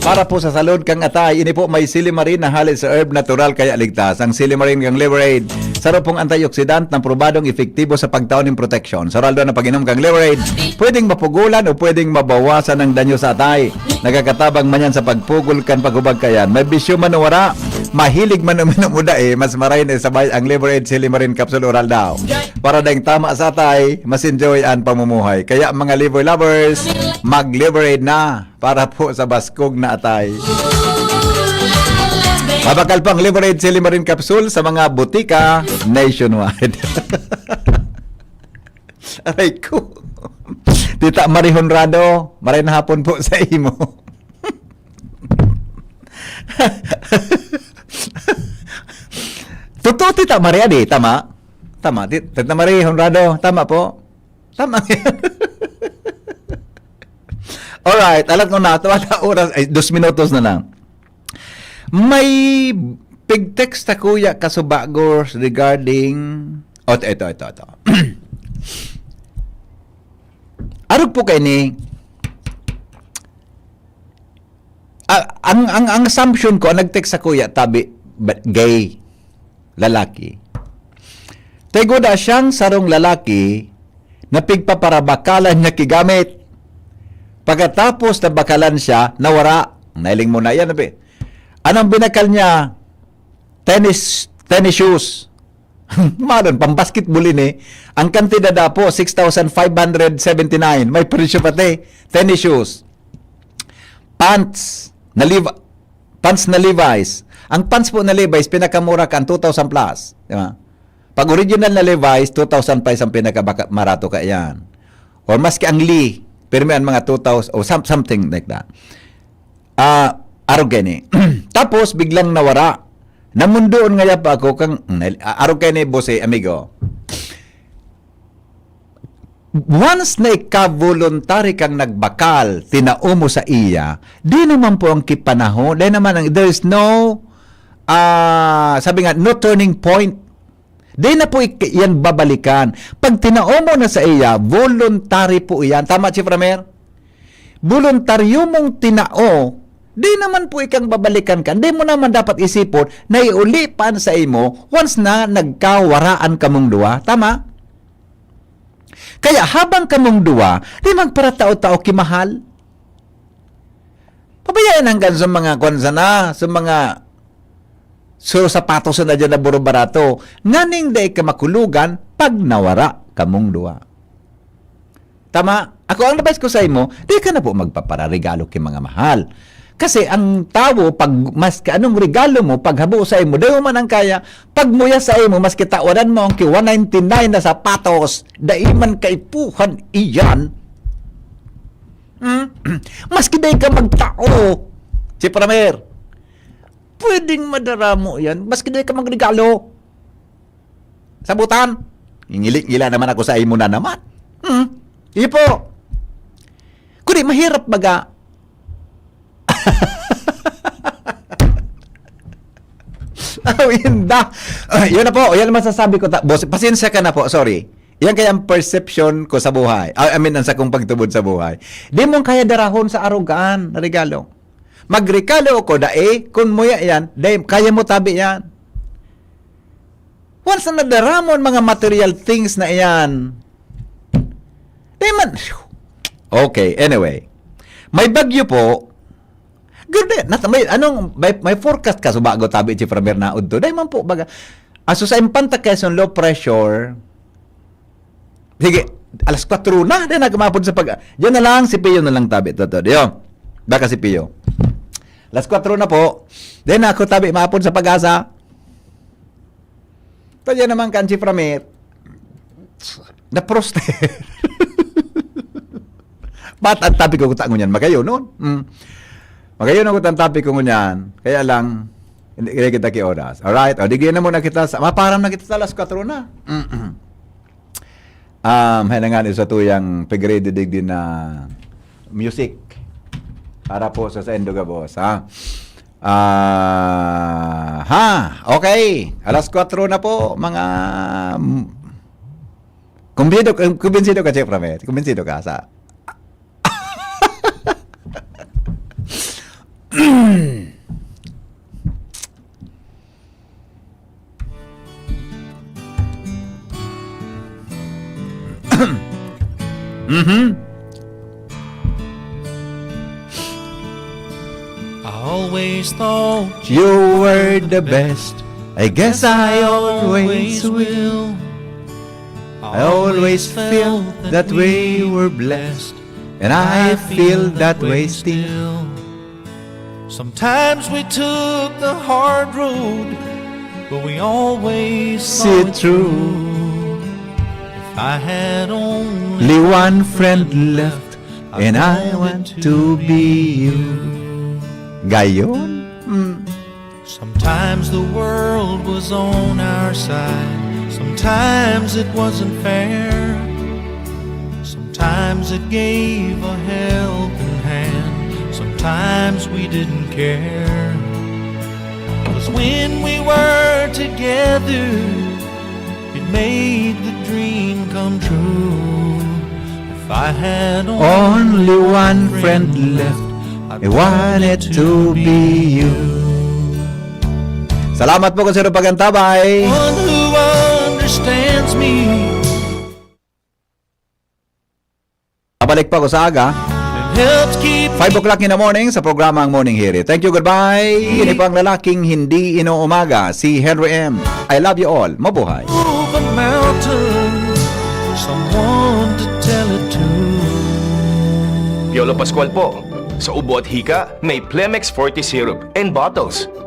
para po sa salud kang atay. Ini po may silimarin na hali sa herb natural kaya ligtas. Ang silimarin kang Liver Aid, saro pong antioxidant na probadong epektibo sa pagtao ning proteksyon. Sa oral na pag-inom kang Liver Aid, pwedeng mapugulan o pwedeng mabawasan ang danyo sa atay. Nagkakatabang man yan sa pagpugol kan paghubag kayan. May bisyo man o wara, mahilig man uminom o dai, mas maray na isabay ang Liver Aid Silimarin Capsule Oral daw. Para daing tama sa atay, mas enjoy ang pamumuhay. Kaya mga liver lovers, mag Liver Aid na para po sa baskog na atay. Mabakal pang Liver Aid Silimarin Capsule sa mga butika nationwide. Aray ko. Tita Marie Honrado, maray na hapon po sa imo. Totoo, Tita Marie, di? Tama? Tama, Ti-, Tita Marie Honrado, tama po? Tama. Alright, alat ko na, ito ata oras, ay, dos minutos na lang. May pig-text na kuya kasubagor regarding, oh, ito, ito, ito, ito. Arog po kayo ni, ah, ang, ang, ang assumption ko, ang nag-text sa kuya, tabi, ba-, gay, lalaki. Tiguda siyang sarong lalaki na pigpaparabakalan niya kigamit. Pagkatapos na bakalan siya, nawara. Nailing mo na yan, abi. Anong binakal niya? Tennis, tennis shoes. Malon, pambasketball ini. Ang kantidad na po, six thousand five hundred seventy-nine. May presyo pati. Tennis shoes. Pants na Levi-, pants na Levi's. Ang pants po na Levi's, pinakamura ka, ang two thousand plus. Di ba? Pag original na Levi's, two thousand pa isang pinaka-, baka-, marato ka yan. Or maski ang Lee, pero may mga two thousand, o some-, something like that. Ah, arog gani. Tapos, biglang nawara. Namundoon ngaya pa ako kang, ah, arog gani, boss, eh, amigo. Once na ika-voluntary kang nagbakal, tinao mo sa iya, di naman po ang kipanahon, di naman ang, there is no, ah, sabi nga, no turning point. Di na po ik-, yan babalikan. Pag tinao mo na sa iya, voluntary po iyan. Tama, Chief Ramer? Voluntaryo mong tinao, di naman po ikang babalikan kan. Di mo naman dapat isipon na iuli pa an sa imo once na nagkawaraan kamong duwa. Tama? Kaya habang kamong duwa, di magparatao-tao ki mahal. Pabayaan hanggang sa mga kwan sana, sa mga so sapatos na dyan na buro-barato. Nganing dai ka makulogan pag nawara kamong duwa. Tama? Ako, ang advice ko sa imo, di ka na po magpapararegalo ki mga mahal. Kasi ang tawo, pag maski anong regalo mo, pag habo sa imo, dayo man ang kaya, pag muya sa imo, maski tawadan mo ang ki one ninety-nine na sapatos, dai man kaipuhan iyan. Hmm? Maski dai ka magtao, si Pramer, pwedeng madara mo yan. Maski dai ka magregalo. Sabutan, ngili-ngila naman ako sa imo na naman. Hmm? Iyo po. Kundi mahirap baga. Oh, yun da. Ah, yun na po. Yan ang masasabi ko. Ta-, boss, pasensya ka na po. Sorry. Yan kaya ang perception ko sa buhay. I, I mean, ang sakong pagtubod sa buhay. Di mo kaya darahon sa arugaan na regalo. Magregalo ako, dai, kung muya yan, dai, kaya mo tabi yan. Once na nadara mo ang mga material things na iyan, di man, okay, anyway. May bagyo po. Good, nat-, may, anong, may, may forecast ka sa bago tabi, Chief Ramer, na udto? Dai man po, baga, aso sa Impanta Quezon, low pressure. Sige, alas kwatro na, dai na kumapod sa pag-, diyan na lang, si Pio na lang tabi, totoo, diyo. Baka si Pio. Alas kwatro na po, dai na ako tabi, maapod sa pag-asa. Tadya naman kan Chief Ramer, na-frost. Ba't ang topic ko kuta ngunyan? Magayon, no? Mm. Magayon ako ang topic ko ngunyan. Kaya lang, hindi, hindi kita ki oras. Alright? O, di na muna kita sa, maparam na kita sa alas kwatro na. Mm-mm. Um, hay na nga ni sa tuyang pigre-digdi na music para po sa, sa Indo Gabos, ha? Ah, ha? Okay. Alas kwatro na po, mga, mm, kumbido, kumbinsido ka, Chief Ramer? Kumbinsido ka sa Mm-hmm. I always thought you were the best. I guess I always will. I always felt that we were blessed, and I feel that way still. Sometimes we took the hard road, but we always saw it through. If I had only one friend left, and I want to be you. Gayon? Mm. Sometimes the world was on our side. Sometimes it wasn't fair. Sometimes it gave a helping hand. Sometimes we didn't care. 'Cause when we were together, it made the dream come true. If I had only one friend left, I want it to be you. Salamat po, Konsehero Pagantabay. One who understands me. Babalik pa ako sa aga. And helps keep five o'clock in the morning sa programang Morning Hiri. Thank you, goodbye. Ini po ang lalaking hindi inuumaga, si Henry M. I love you all. Mabuhay. Over mountain, someone to tell it to. Piolo Pascual po. Sa ubo at hika, may Plemex Forte Syrup and bottles.